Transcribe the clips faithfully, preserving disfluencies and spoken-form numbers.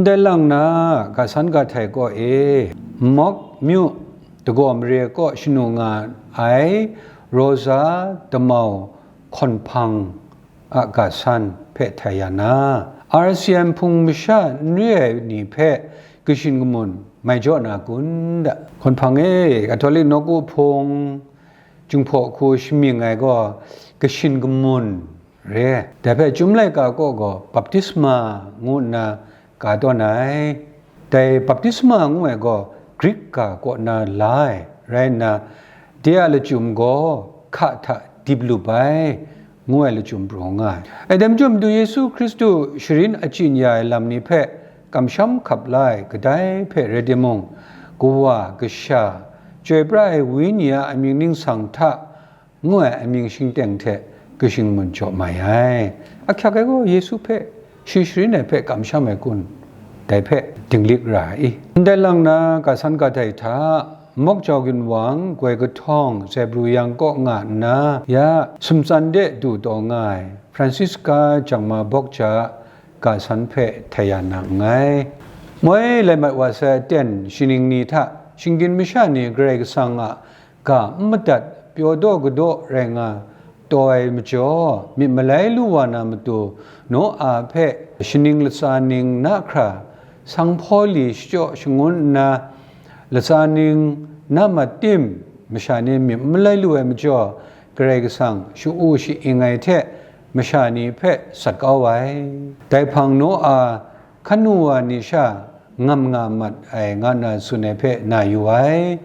Ndai lang na, ga san ga htai kaw e, Mawk myu, dagaw mare kaw shanu nga ai, Rosa damau hkawn hpang a ga san hpe htai ya na, R C M hpung masha n re ai ni hpe kashin kamun mai jaw na kun da. Hkawn hpang e, Katolik nawku hpung, Jinghpaw hku shamying ai gaw kashin kamun re. Dai hpe Chyum laika kaw gaw baptisma ngu nna ka tawn ai. Dai baptisma ngu ai gaw Grik ga kaw na la ai rai nna, de a lachyum gaw hka hta dip lup ai, ngu ai lachyum pru nga ai. Ai dai majaw, Madu Yesu Hkristu sharin achyin ya ai lam ni hpe kamsham hkap la ai kadai hpe rai timung, Kawa, Kasha, Chyoi pra ai Wenyi a amying ningsang hta, ngu ai amying shingteng hte kashin kamun jaw mai ai. Ahkyak ai gaw Yesu hpe shi sharin ai hpe kamsham ai kun, dai hpe dinglik ra ai. Ndai lang na, ga san ga htai hta, Mawk jau ginwang, goi kahtawng, Zebru yang kaw nga nna, ya sumtsan de du taw nga ai, Francisca Jangma Bawk ja ga san hpe htai ya na nngai. Moi lai mat wa sai aten, shaning ni hta shinggyim masha ni Karai Kasang a ga n madat, pyaw daw kadaw rai nga taw ai majaw, myit malai lu wa na matu, Noa hpe shaning latsa ning na hkra, sanghpaw li shachyaw shangun nna, latsa ning na mat tim, masha ni myit n malai lu ai majaw, Karai Kasang sha-u sha-ing ai hte masha ni hpe sat kau ai. Dai hpang Noa hkan nu wa ni sha ngam nga mat ai, nga nna tsun ai hpe na yu ai.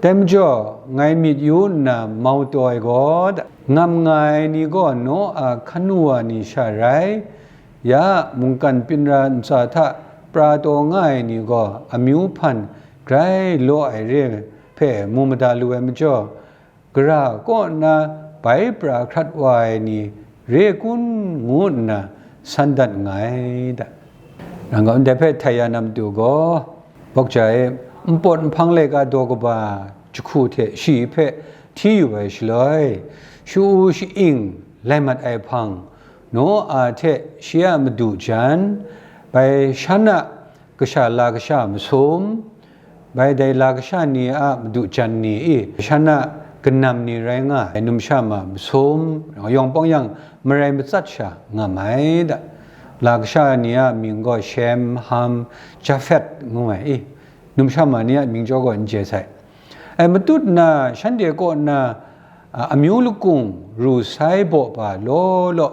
Dai majaw, ngai myit yu nna mau taw ai gaw, ngam nga ai ni gaw Noa hkan nu wa ni sha rai, ya mungkan pinra ntsa hta pra taw nga ai ni gaw amyu hpan grai law ai re hpe mu mada lu ai majaw, gara kaw nna bai pra hkrat wa ai ni re kun, ngu nna san dat nngai da. Nang gaw ndai hpe htai ya na matu gaw, Bawk ja e, npawt nhpang laika daw kaba jahku hte shi hpe hti yu ai shaloi, sha-u sha-ing lai mat ai hpang, Noa hte shi a madu jan, bai shan a kasha la kasha masum, bai dai la kasha ni a madu jan ni i, shan a kanam ni rai nga ai, numsha ma masum, yawng pawng yang marai matsat sha nga mai da. La kasha ni a mying gaw Shem, Ham, Jafet ngu ai i, numsha ma ni a mying jaw gaw n je sai. Ai matut nna, shanhte kaw nna, a, amyu lakung ru sai baw ba law law,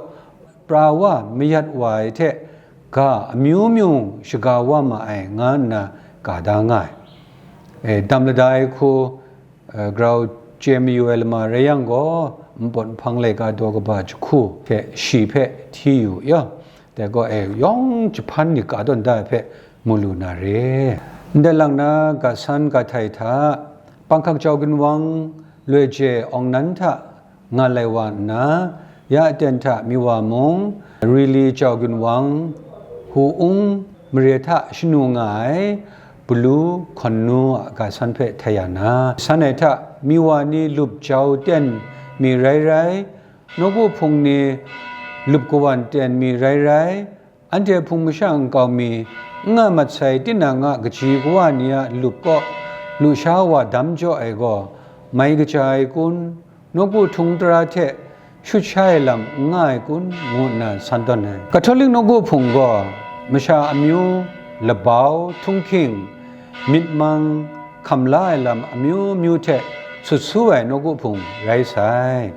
pra wa mayat wa ai hte, ga amyu myu shaga wa ma ai, nga nna ga da nga ai. E, dam lada ai hku, e, grau chye mayu ai lama rai yang gaw, npawt nhpang laika daw kaba jahku hte shi hpe hti yu yang, dai gaw, e, yawng jahpan ni ka tawn da ai hpe mu lu na re. Ndai lang na, ga san ga htai hta, panghkak jau ginwang, loi je awng nan hta, nga lai wa nna, ya aten hta Miwa mung, Rili jau ginwang, Hu-ung mare hta shanu nga ai, Bulu hkawn nu a ga san hpe htai ya na, san ai hta Miwa ni lup jau ten mi rai rai, nawku hpung ni lup kawan ten mi rai rai, anhte hpung masha nkau mi, n nga mat sai tinang a kaji kawa ni a lup kaw lusha wa dam jaw ai gaw, mai kaja ai kun, nawku htung tara hte shut sha ai lam n nga ai kun, ngu nna san tawn ai. Katolik nawku hpung gaw, masha amyu, labau, htunghking, myit mang, hkam la ai lam amyu myu hte sut su ai nawku hpung rai sai.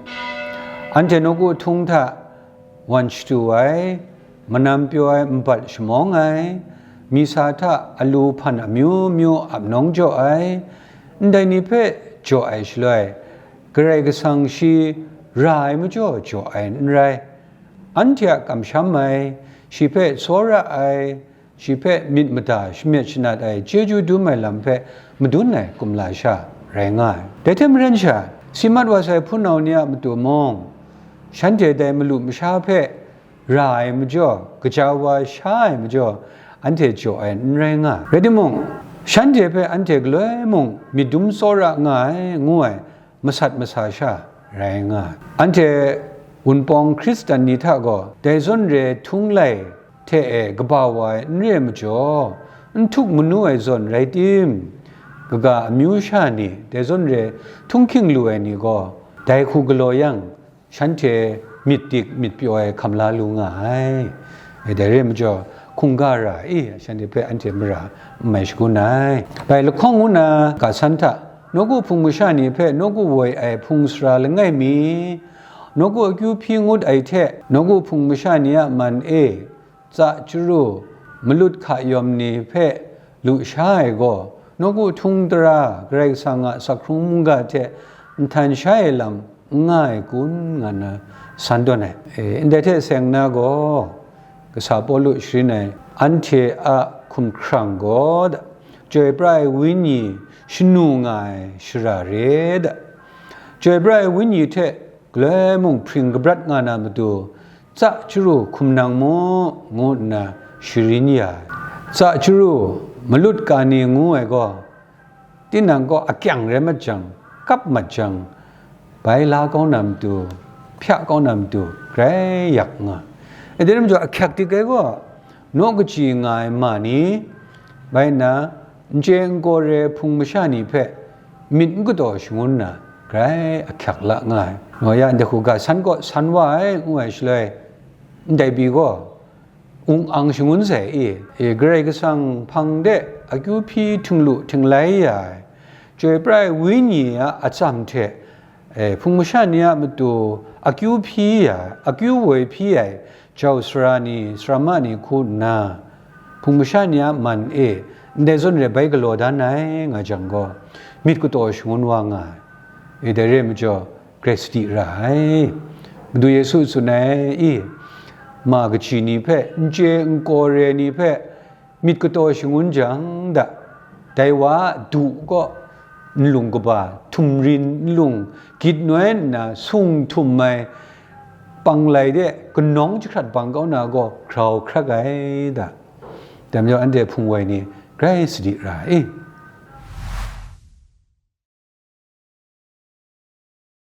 Anhte nawku htung hta wan shatu ai, manam pyaw ai nbat shamawng ai, misa hta alu hpan amyu myu ap nawng jaw ai, ndai ni hpe jaw ai shaloi, Karai Kasang shi ra ai majaw jaw ai n rai. Anhte a kamsham ai, shi hpe tsawra ai, shi hpe myit mada shamyet shanat ai chyeju dum ai lam hpe madun ai kumla sha rai nga ai. Dai hte maren sha, si mat wa sai hpunau ni a matu mung, shanhte dai malu masha hpe ra ai majaw, kaja wa sha ai majaw, anhte jaw ai n rai nga ai. Rai timung, shanhte hpe anhte galoi mung myit dum tsawra nga ai, ngu ai masat masa sha rai nga ai. Anhte Wunpawng Hkristan ni hta gaw dai zawn re htung lai hte e kaba wa ai n re ai majaw, n htuk manu ai zawn rai tim, kaga amyu sha ni, dai zawn re htunghking lu ai ni gaw, dai hku galaw yang, shanhte myit dik myit pyaw ai hkam la lu nga ai. E, dai re ai majaw, hkungga ra i, shanhte hpe anhte mara n mai shagun ai. Bai lahkawng ngu na ga san hta, nawku hpung masha ni hpe nawku woi ai hpung sara langai mi, nawku akyu hpyi ngut ai hte, nawku hpung masha ni a man e, tsa chyaru, malut hka yawm ni hpe lu sha ai gaw, nawku htung tara Karai Kasang a sakhkrung mungga hte nhtan sha ai lam n nga ai kun, nga nna san tawn ai. E, ndai hte seng na gaw, kasa Pawlu sharin ai, anhte a hkumhkrang gaw, chyoi pra ai wenyi shanu nga ai shara re da, chyoi pra ai wenyi hte galoi mung hpring kabrat nga na matu, tsa chyaru hkum nang mu, ngu nna sharin ya ai. Tsa chyaru, malut ka ni ngu ai gaw, tinang kaw akyang rai mat jang, kap mat jang, bai la kau na matu, hpya kau na matu, grai yak nga. E, dai rai majaw, ahkyak dik ai gaw, naw kaji nga ai ma ni, bai nna, n chye n kaw re ai hpung masha ni hpe myit n kataw shangun na, grai ahkyak la nga ai. Ngai ya, ndai hku ga san kaw san wa ai, ngu ai shaloi, ndai pyi gaw, ung ang shangun sai i, e, Karai Kasang hpang de akyu hpyi htinglu htinglai ya ai, chyoi pra ai wenyi a atsam hte, e, hpung masha ni a matu akyu hpyi ya ai, akyu woi hpyi ai jau sara ni, sarama ni hku nna, hpung masha ni a man e ndai zawn re bai galaw dan ai nga jang gaw, myit kataw shangun wa nga ai. E, dai re ai majaw, grai sadi ra ai. Madu Yesu tsun ai, i, ma kaji ni hpe, n chye n kaw re ni hpe, myit kataw shangun jang da, dai wa a du kaw nlung kaba, htumrin nlung gyit noi nna sung htum ai panglai de kanawng jahkrat bang kau na gaw grau hkrak ai da. Dai majaw, anhte hpung woi ni grai sadi ra ai.